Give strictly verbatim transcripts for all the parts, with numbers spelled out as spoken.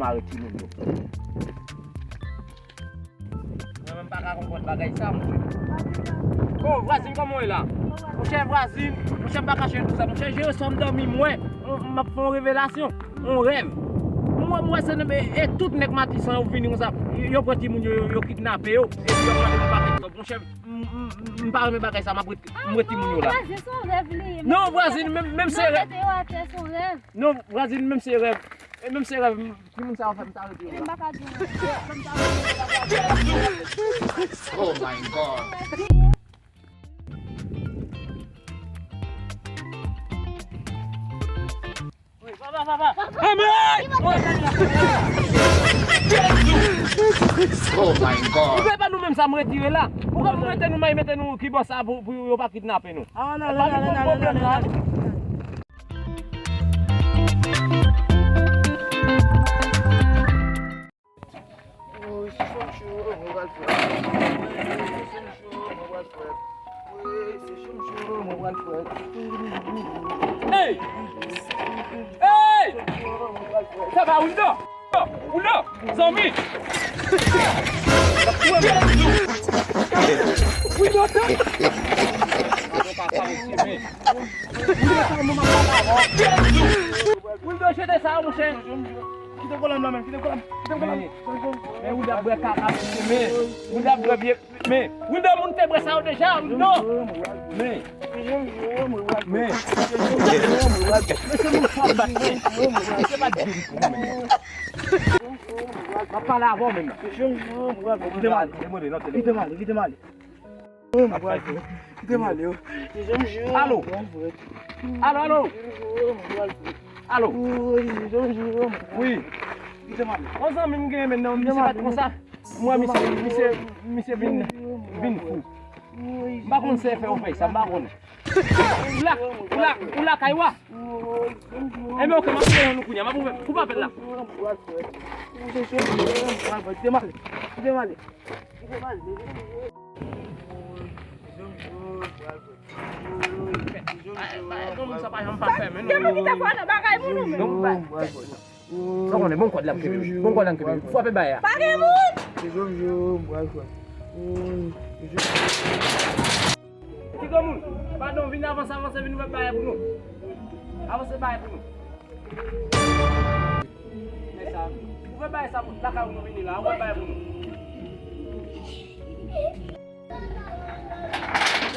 Arete moun yo. Mwen menm pa ka konprann bagay sa, monchè. Bon, vwazin, kòman w ye la? Monchè, vwazin, monchè, m pa kache nou sa. Monchè, jere sòm dòmi, mwen, m ap fè yon revelasyon, yon rèv. Mwen, mwen, se e, e tout nèg Matisan yo vini konsa, yo, yo pran timoun yo, yo, yo kidnape yo, epi yo mande nou pa kidnape. Monchè, m, m, m, m pa renmen bagay sa, m ap ret, m ret timoun yo la. Vwazin, se yon rèv li ye. Non, vwazin, menm, menm se rèv. Mete yo atè, se yon rèv. Non, vwazin, menm se rèv. E menm se rèv, timoun sa yo fè m ta rete yo la. M pa ka di w. Oh my God. Papa, papa. Amen! Oh my God. Ou vle pa nou menm sa m retire la. Poukò nou mete nou may, mete nou ki bò sa pou, pou yo pa kidnape nou? Ah, non, non, non, non, non, non, non. Woy, se cho m cho, mwen pral fwèt. Woy, se cho m cho, mwen pral fwèt. Woy, se cho m cho, mwen pral fwèt. Hey! Hey! Sa va, Wildo? Wildo, zanmi! Wildo, sa? Wildo, jete sa, monchè. Kite kòlè m nan, men. Kite kòlè m. Kite kòlè m. Men, men Wildo ap bwè kaka, men. Wildo ap bwè vye, men. Wildo, moun te bwè sa yo deja, Wildo. Men. Men. Men se moun fò bat, men. Se pa di pou mwen. M ap pale avè w menm. Kite m ale, kite m ale, kite m ale. Kite m ale, yo. Alo. Alo, alo. Alo. Wi. Yon zanmi m genyen menm nan, misye pa t konsa. Mwen, misye, misye, misye vin, vin fou. M pa konn sa fè yo fè sa, m pa konnen. Ou la, ou la, ou lakay ou a? Enben, oke, m ap peye yon nou kounye a, m ap ouvè, koupe apèl la. Kite m ale, kite m ale. Sa pa janm pa fè, men. Ke nou kite fò nan bagay moun ou menm. Sa konnen, bon kòd la m kenbe wi. Bon kòd la m kenbe wi. Frape bay a. Pa gen moun. Ti granmoun, padon, vin avanse, avanse, vin ouvè bagay pou nou. Avanse bagay pou nou. Men sa, ouvè bagay sa pou lakay ou nou vini la, ouvè bagay pou nou.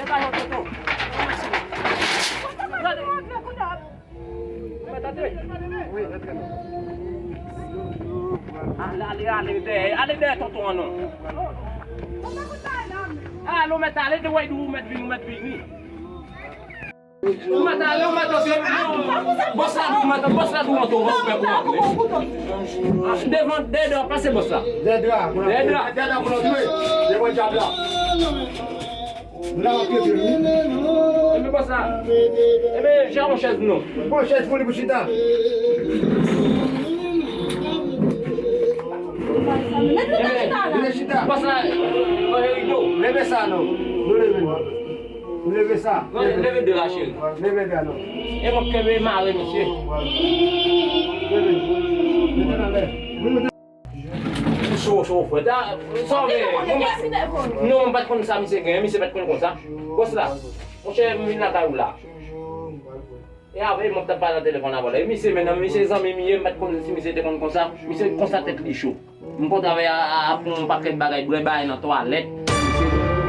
Degaj ou, tonton. Gade. Ou mèt antre? Wi, antre non. Ale, ale, ale dèyè, ale dèyè tonton an non. Ale, ou mèt ale, te wè di ou mèt vini, ou mèt vini. Ou mèt ale, ou mèt antre. Bòs la di ou mèt, bòs la di ou antre, ou pa ouvè pou antre. Devan, dèyè dra, pase bòs la. Dèyè dra, dèyè dra. Dèyè dra pou nou antre. Devan dyab la. Nou la ap pete wi. Epi konsa, epi jere yon chèz pou nou. Pran chèz pou li pou chita. Mete chita la. Konsa, manje rido. Leve sa non. Nou leve non. Nou leve sa. Leve de la cheri. Leve de non. E mwen kenbe mare misye. Leve. Mete nan lè. Ou cho, cho, frè. Sa w vle? Non, m pa t konn sa misye gen, misye pa t konn konsa. Bòs la, monchè, m vin lakay ou la. E apre, m ap t ap pale nan telefòn avè w la. E misye menm, misye zanmi m ye, m pa t konn si misye te konn konsa. Misye konsa tèt li cho. M konn travay a, a, a pou yon pakèt bagay, bwè bagay nan twalèt.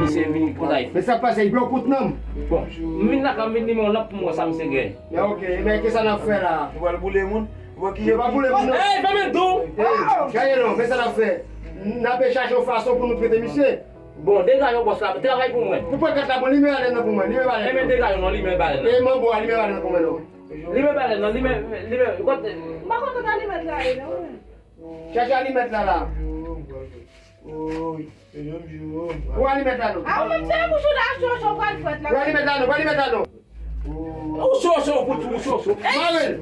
Misye, misye vin konsa. Men sa k pase, li bloke wout nan. Bon, m vin lakay, m vin limen yon lanp pou m wè sa misye gen. Men oke, men kisa n ap fè la? Ou pral boule moun? Ou wè ki jan pou moun. Ey, fèmen tou! Ey, gade non, men sa n ap fè. N ape chache yon fason pou nou trete misye. Bon, degaje w bòs la, travay pou mwen. Pou pran kat la, bon, limen balèn nan pou mwen, limen balèn nan. Enben degaje w non, limen balèn nan. E manbo a, limen balèn nan pou mwen non. Limen balèn nan, limen, limen, kote? M pa konn kote limen la ye non. Chache alimèt la la. Ou alimèt la non. A ou menm se bouch ou la cho cho pral fwèt la. Ou alimèt la non, ou alimèt la non. Ou cho cho pou tou, ou cho cho. Mare l.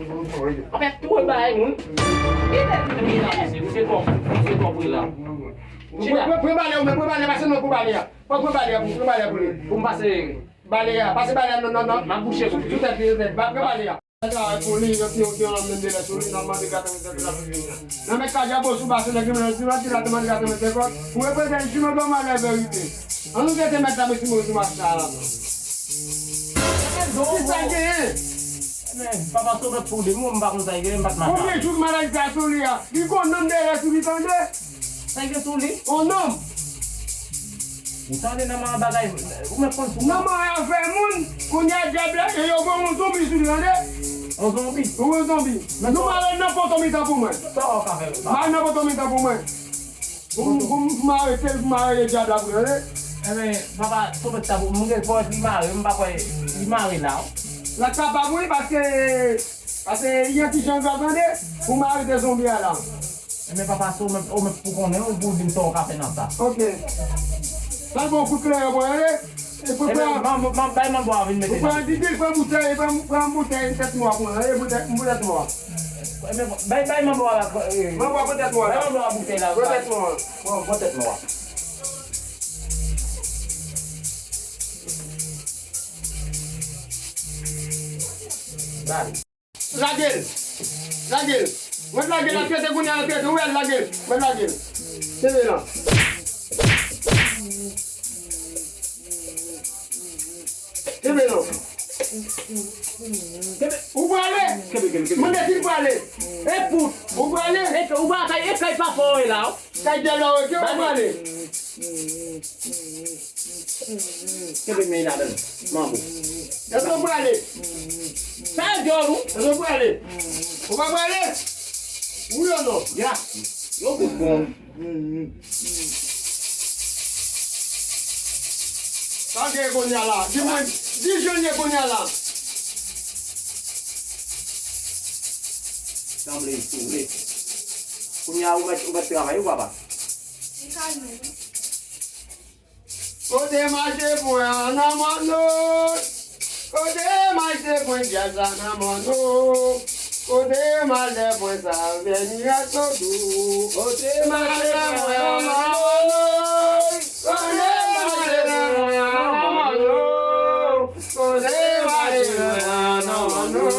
Apre tou e bay moun. Kite, kite. Misye twò, misye twò pri la. Chita. Pran, pran, pran bale ou men, pran bale, pase non pou bale a. Pran, pran bale a, pran bale a pou li. Pou m pase. Bale a, pase bale a, non, non, non. M ap bouche sou tèt li, tèt. Pran bale a. Sa ka pou li, yo ti, yo ti, yon lòt menm de lè sou li, nan mande katreven sèt la pou vini. Nan men ka dyabo sou basen nèg li, men si lòt di la te mande katreven sèt, pou reprezante jimè dòmal la verite. An nou gete mèt la, mesi mo sou mach la la. Ki sa genyen? Men, papa Sovè pou li, mwen, m pa konn sa l genyen, m pa t mache. Konbyen jou maladi sa sou li a? Li gon nanm dèyè sou li, tande? Sa l gen sou li? On nonm. Ou tande nan man bagay, ou mèt konn sou. Nan man afè moun, kounye a dyab la, e yo gon yon zonbi sou li, tande? On zonbi? Wi, on zonbi. Men nou mare nan poto mitan pou mwen. Sa w ka fè? Mare nan poto mitan pou mwen. Pou m, pou m mare, pou m mare dyab la pou mwen, tande? Enben, papa, Sovè ta pou, mwen gen fòs li mare, m pa kwè li mare la. La kapab, wi, paske Pase yon ti jan gras tande, pou m arete zonbi a la. Enben papa, se ou menm, ou menm pou konnen, ou pou di m sa w ka fè nan sa. Ok. Sa l bon kout kleren pou ale. E pou pran, bay manbo a vin mete pou pran didi, pran boutèy, pran, pran boutèy tèt nwa pou ale, boutèy, boutèy tèt nwa. Enben bay, bay manbo a la. Manbo a pran tèt nwa la. Bay manbo a boutèy la. Pran tèt nwa. Pran, pran tèt nwa. Bay. Lage l. Lage l. Mwen lage l, l ap pete kounye a, l ap pete. Ou wè l, lage l. Mwen lage l. Kenbe la. Kenbe non. Kenbe. Ou prale? Kenbe, kenbe, kenbe. Mande si l prale. E pout. Ou prale? E ou pa kay, e kay papa w la. Kay dèyè w, ou prale? Kenbe men ladan l. Manbo. Èske w prale? Sa e djòl ou? Èske w prale? Ou pa prale? Wi ou non? Ya. Yo tout bon. Sa gen kounye a la? Di mwen, di jan l ye kounye a la. Sanble sou vle. Kounye a ou mèt, ou mèt travay wi papa. Li kalme wi. Kote mache pwen an nan mòn nou? Kote mache pwen djaz la nan mòn nou? Kote malè pwen sa vèni ak vodou? Kote mache pwen an nan mòn nou? Kote mache pwen an nan mòn nou? Kote mache pwen an nan mòn nou?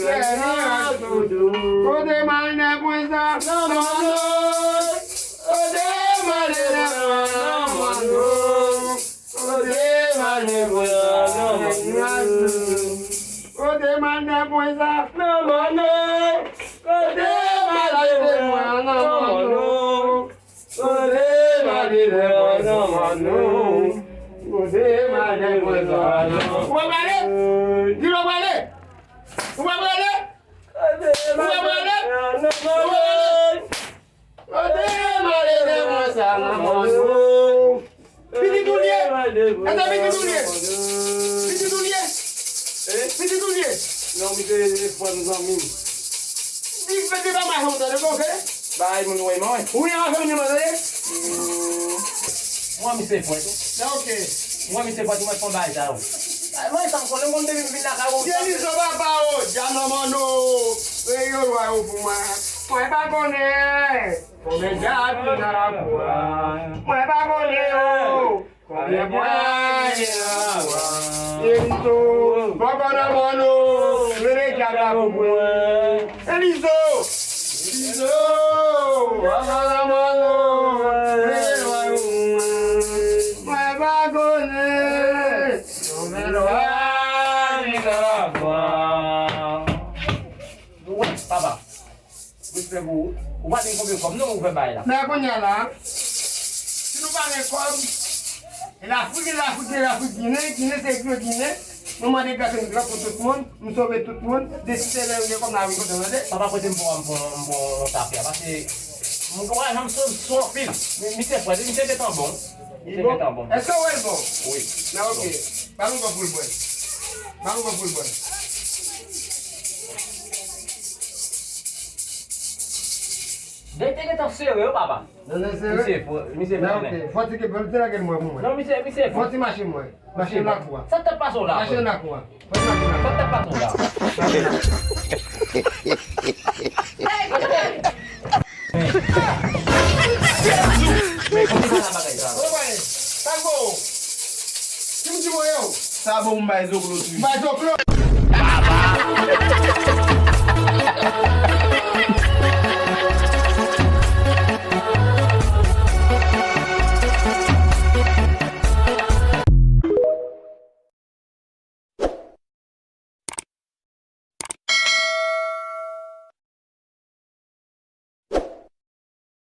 Vèni ak vodou. Kote malè pwen sa nan mòn nou? Kote malè pwen an nan mòn nou? Kote malè pwen sa nan mòn nou? Kote malè pwen sa nan mòn nou? Kote malè pwen an nan mòn nou? Kote malè pwen an nan mòn nou? Kote malè pwen sa nan mòn nou? Ou pa prale? Di l ou prale? Ou pa prale? Ou pa prale? Ou pa prale? Kote malere mwen sa nan mòn nou? Pitit ou l ye? Èske pitit ou l ye? Pitit ou l ye? Pitit ou l ye? Non, misye se frè m, zanmi m. Di fè de pa mache w tande, oke? Bay moun wè mwen. Ou ye anfè moun yo tande? Mwen misye frè tou. Oke. Mwen misye frè tou, mwen fon bagay sa yo. Mwen sa m konnen, mwen depi m vin lakay ou. Denizo papa o, djab nan mòn nou. Reye lwa yo pou mwen. Mwen pa konnen konbyen djab ki nan lakou a. Mwen pa konnen yo. Konbyen bwa ki nan lakou a. Denizo, papa nan mòn nou. Rele djab la pou mwen. Elizo. Elizo, papa nan mòn nou. Rele lwa yo pou mwen. Mwen pa konnen. Konbyen lwa ki nan lakou a. Nou wè, papa. Respè pou ou. Ou pa gen konbyen kòb non ou fè bay la. Men kounye a la, si nou pa gen kòb, e Lafrik, e Lafrik, e Lafrik Ginen, Ginen se ekri Ginen. Nou mande gras nou pou tout moun, m sove tout moun. Depi se lè yo gen kòb la vin kote nou tande. Papa prete m pou m pou m pou yon tafya. Paske mwen wè janm sou sou anpil. Misye fwèt, misye gentan bon. Misye gentan bon. Èske w wè l bon? Wi. Nan oke. Ba m yon gòp pou l bwè. Ba m yon gòp pou l bwè. Dèy te gentan sere wi papa. Nan nan sere. Misye fò, misye fò. Nan oke. Fò ti ke fò ti lage l mwen pou mwen. Non misye, misye fò. Fò ti mache mwen. Mache nan lakou a. Sa t ap pase w la? Mache nan lakou a. Fò ti mache nan lakou a. Sa t ap pase w la? Sa bon m bay zoklo tou. Bay zoklo.